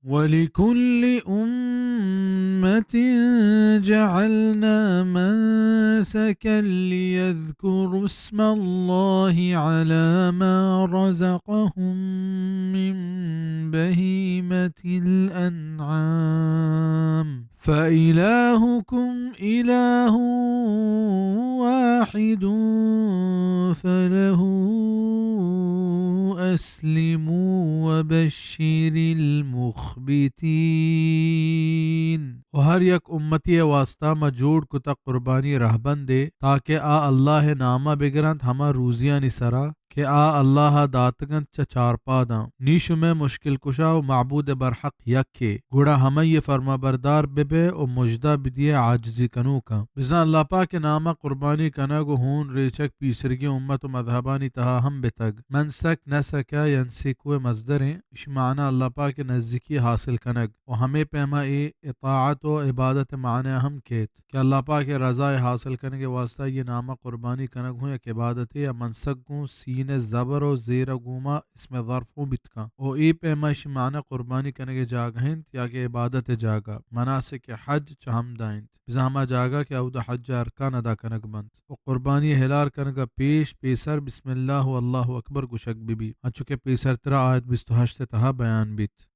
ولكل أمة جعلنا منسكا ليذكروا اسم الله على ما رزقهم من بهيمة الأنعام فإلهكم إله واحد فله أسلموا وبشر المخبتين. و ہر یک امتی ء واسطہ ما جوڑ کتگ قربانی رہبندے، تاکہ آ اللہ ء نام ء بگرنت ہما روزیانی سرا کہ آ اللہ ء داتگ انت چہ چارپاداں۔ نی شمئے مشکل کشا و معبود برحق یکے، گڑا ہمئی ء فرمانبردار ببئے و مژدہ بدیئے عاجزی کنوکاں۔ بزاں اللہ پاک ء نام ء قربانی کنگ و ہون ریچگ پیسرگیں امت و مذہبانی تہا ہم بتگ۔ منسک، نسک ء ینسکو ء مصدریں، اشی معنی اللہ پاک ء نزیکی حاصل کنگ و ہمے پیما اے اطاعت و عبادت ء معنی ہم کیت۔ کہ اللہ پاک ء رضا ء حاصل کنگ ء واسطہ آئی ء نام ء قربانی کنگ ہوں یک عبادتے یا منسک گوں سین ء زبر و زیر ء گوما اسم ظرف ہوں بیت کن۔ و اے پیما اشی معنی قربانی کنگ ء جاگہ انت یا کہ عبادت ء جاگہ، مناسک حج چہ ہمدا انت۔ بزاں ہما جاگہ کہ اودا حج ء ارکان ادا کنگ بنت۔ و قربانی ء ہلار کنگ ء پیش پیسر بسم اللہ و اللہ اکبر گوشگ بہ بیت، انچو کہ پیسرترا آیت بیست و ہشت ء تہا بیان بیت۔